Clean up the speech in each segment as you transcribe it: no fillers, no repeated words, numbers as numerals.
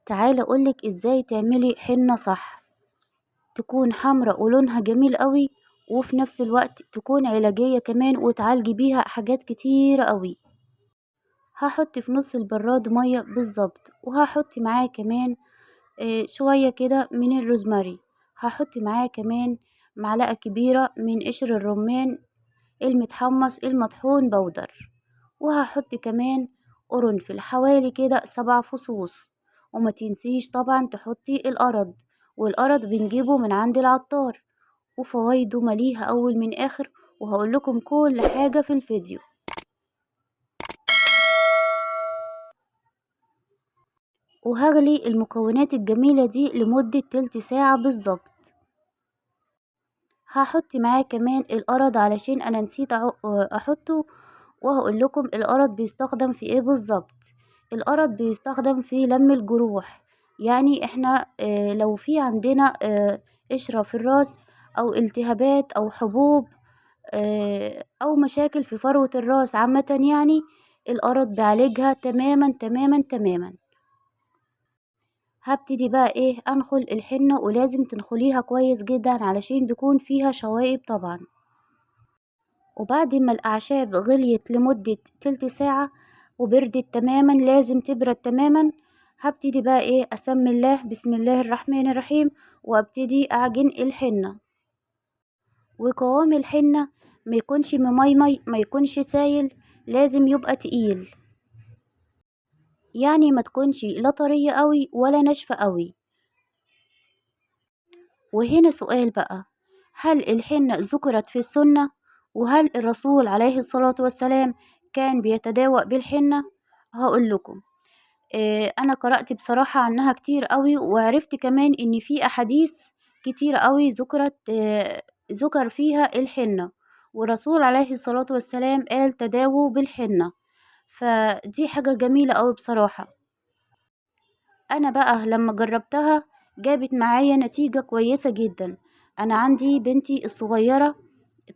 تعالى اقولك ازاي تعملي حنة صح، تكون حمراء ولونها جميل قوي، وفي نفس الوقت تكون علاجية كمان وتعالجي بيها حاجات كتيرة قوي. هحط في نص البراد مية بالظبط، وهحط معاه كمان شوية كده من الروزماري، هحط معاه كمان معلقة كبيرة من قشر الرمان المتحمص المطحون بودر، وهحط كمان قرنفل حوالي كده 7 فصوص. وما تنسيش طبعا تحطي القرض، والقرض بنجيبه من عند العطار، وفوايده مليها اول من اخر، وهقول لكم كل حاجة في الفيديو. وهغلي المكونات الجميلة دي لمدة تلت ساعة بالظبط. هحط معاه كمان القرض علشان انا نسيت احطه، وهقول لكم القرض بيستخدم في ايه بالظبط. القرض بيستخدم في لم الجروح، يعني احنا لو في عندنا قشرة في الراس او التهابات او حبوب او مشاكل في فروة الراس عامة، القرض بيعالجها تماما تماما تماما. هبتدي بقى انخل الحنة، ولازم تنخليها كويس جدا علشان بيكون فيها شوائب طبعا. وبعد ما الاعشاب غليت لمدة تلت ساعة وبردت تماما، لازم تبرد تماما، هبتدي بقى اسمي الله، بسم الله الرحمن الرحيم، وابتدي اعجن الحنة. وقوام الحنة ما يكونش مميمي، ما يكونش سايل، لازم يبقى تقيل، يعني ما تكونش لا طرية قوي ولا ناشفة قوي. وهنا سؤال بقى، هل الحنة ذكرت في السنة؟ وهل الرسول عليه الصلاة والسلام كان بيتداوى بالحنة؟ هقول لكم، أنا قرأت بصراحة عنها كتير قوي، وعرفت كمان إن في أحاديث كتير قوي ذكر فيها الحنة، والرسول عليه الصلاة والسلام قال تداووا بالحنة، فدي حاجة جميلة قوي بصراحة. أنا بقى لما جربتها جابت معايا نتيجة كويسة جدا. أنا عندي بنتي الصغيرة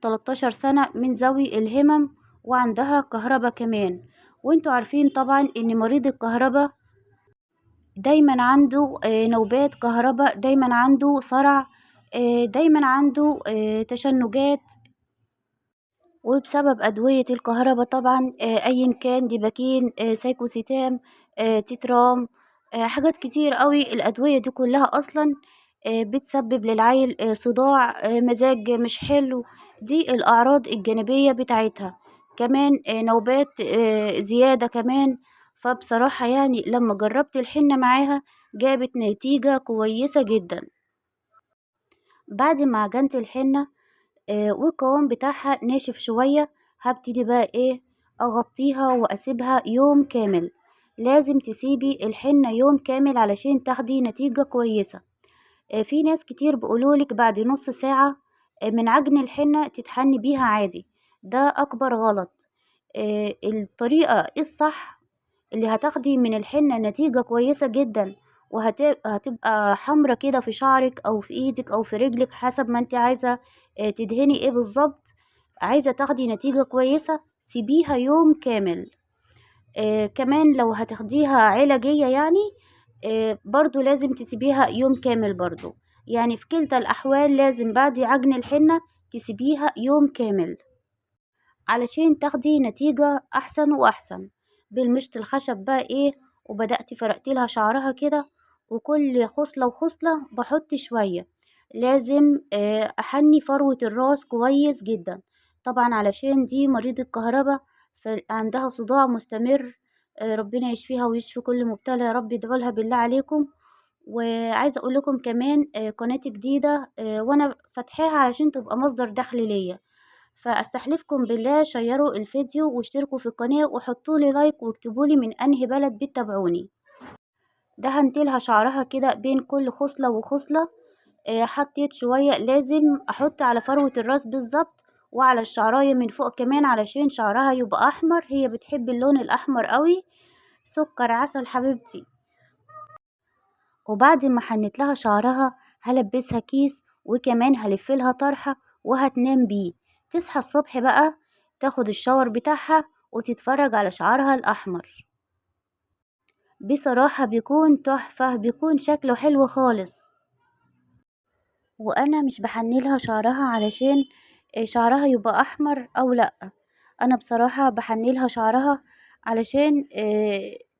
13 سنة من ذوي الهمم، وعندها كهرباء كمان، وانتوا عارفين طبعا ان مريض الكهرباء دايما عنده نوبات كهرباء، دايما عنده صرع، دايما عنده تشنجات، وبسبب أدوية الكهرباء طبعا، أيا كان ديباكين، سايكوسيتام، تترام، حاجات كتير قوي. الأدوية دي كلها أصلا، بتسبب للعيل، صداع، مزاج مش حلو، دي الأعراض الجانبية بتاعتها. كمان، نوبات، زيادة كمان. فبصراحة لما جربت الحنة معاها جابت نتيجة كويسة جدا. بعد ما عجنت الحنة، والقوام بتاعها ناشف شوية، هبتدي بقى اغطيها واسيبها يوم كامل. لازم تسيبي الحنة يوم كامل علشان تاخدي نتيجة كويسة. في ناس كتير بيقولولك بعد نص ساعة، من عجن الحنة تتحني بيها عادي، ده اكبر غلط. الطريقة الصح اللي هتاخدي من الحنة نتيجة كويسة جدا، وهتبقى حمرة كده في شعرك او في ايدك او في رجلك حسب ما انت عايزة، تدهني ايه بالظبط. عايزة تاخدي نتيجة كويسة سيبيها يوم كامل. كمان لو هتاخديها علاجية برضو لازم تسيبيها يوم كامل برضو. في كلتا الأحوال لازم بعد عجن الحنة تسيبيها يوم كامل علشان تاخدي نتيجة أحسن وأحسن. بالمشط الخشب بقى وبدأت فرقت لها شعرها كده، وكل خصلة وخصلة بحط شوية. لازم، أحني فروة الراس كويس جدا طبعا علشان دي مريضة كهرباء فعندها صداع مستمر، ربنا يشفيها ويشفي كل مبتلى يا رب، ادعوا لها بالله عليكم. وعايزة اقول لكم كمان، قناتي جديدة، وانا فاتحاها علشان تبقى مصدر دخل ليا، فاستحلفكم بالله شيروا الفيديو واشتركوا في القناة وحطوا لي لايك واكتبوا لي من انهي بلد بتتابعوني. دهنت لها شعرها كده بين كل خصلة وخصلة، حطيت شوية، لازم احط على فروة الراس بالظبط وعلى الشعراية من فوق كمان علشان شعرها يبقى احمر، هي بتحب اللون الاحمر قوي. سكر عسل حبيبتي. وبعد ما حنيت لها شعرها هلبسها كيس، وكمان هلف لها طرحة وهتنام بيه. تصحى الصبح بقى تاخد الشاور بتاعها وتتفرج على شعرها الأحمر. بصراحة بيكون تحفة، بيكون شكله حلو خالص. وانا مش بحنلها شعرها علشان شعرها يبقى احمر او لا، انا بصراحة بحنلها شعرها علشان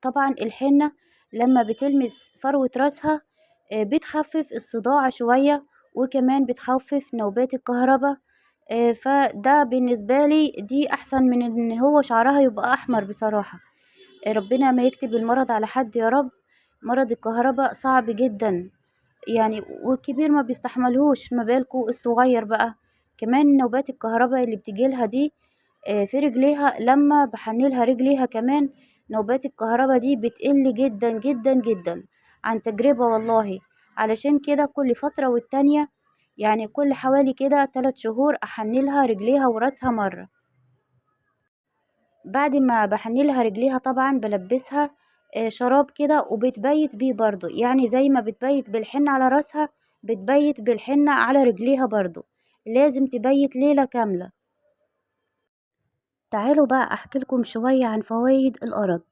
طبعا الحنة لما بتلمس فروة راسها بتخفف الصداع شوية، وكمان بتخفف نوبات الكهرباء، فده بالنسبة لي دي احسن من ان هو شعرها يبقى احمر بصراحة. ربنا ما يكتب المرض على حد يا رب، مرض الكهرباء صعب جدا يعني، والكبير ما بيستحملهوش، ما بالكو الصغير بقى. كمان نوبات الكهرباء اللي بتجيلها دي في رجليها، لما بحنلها رجليها كمان نوبات الكهرباء دي بتقل جدا جدا جدا عن تجربة والله. علشان كده كل فترة والتانية، يعني كل حوالي كده 3 شهور احنلها رجليها وراسها مرة. بعد ما بحنلها رجليها طبعا بلبسها شراب كده، وبتبيت بيه برضو، يعني زي ما بتبيت بالحنة على راسها بتبيت بالحنة على رجليها برضو، لازم تبيت ليلة كاملة. تعالوا بقى احكي لكم شوية عن فوائد القرض.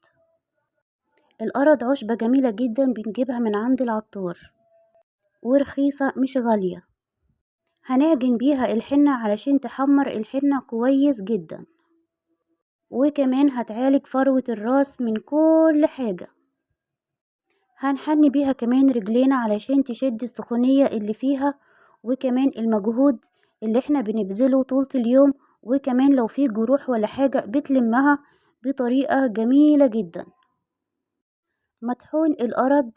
القرض عشبة جميلة جدا، بنجيبها من عند العطار ورخيصة مش غالية. هنعجن بيها الحنة علشان تحمر الحنة كويس جدا، وكمان هتعالج فروة الراس من كل حاجة. هنحني بيها كمان رجلينا علشان تشد السخونية اللي فيها، وكمان المجهود اللي احنا بنبذله طول اليوم، وكمان لو في جروح ولا حاجة بتلمها بطريقة جميلة جدا. مطحون القرض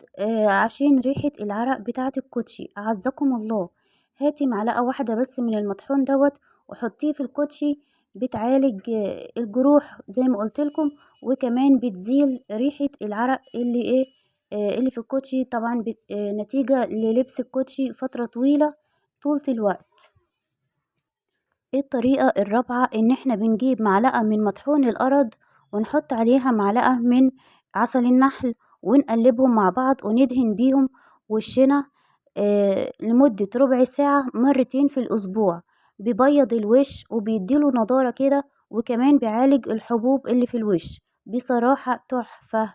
عشان ريحة العرق بتاعة الكوتشي، أعزكم الله. هاتي معلقة واحدة بس من المطحون دوت وحطيه في الكوتشي، بتعالج الجروح زي ما قلت لكم، وكمان بتزيل ريحة العرق اللي في الكوتشي، طبعا نتيجة للبس الكوتشي فترة طويلة طولة الوقت. الطريقة الرابعة ان احنا بنجيب معلقة من مطحون القرض ونحط عليها معلقة من عسل النحل ونقلبهم مع بعض وندهن بيهم وشنا لمدة ربع ساعة مرتين في الأسبوع. بيبيض الوش وبيديله نضارة كده، وكمان بيعالج الحبوب اللي في الوش، بصراحة تحفة.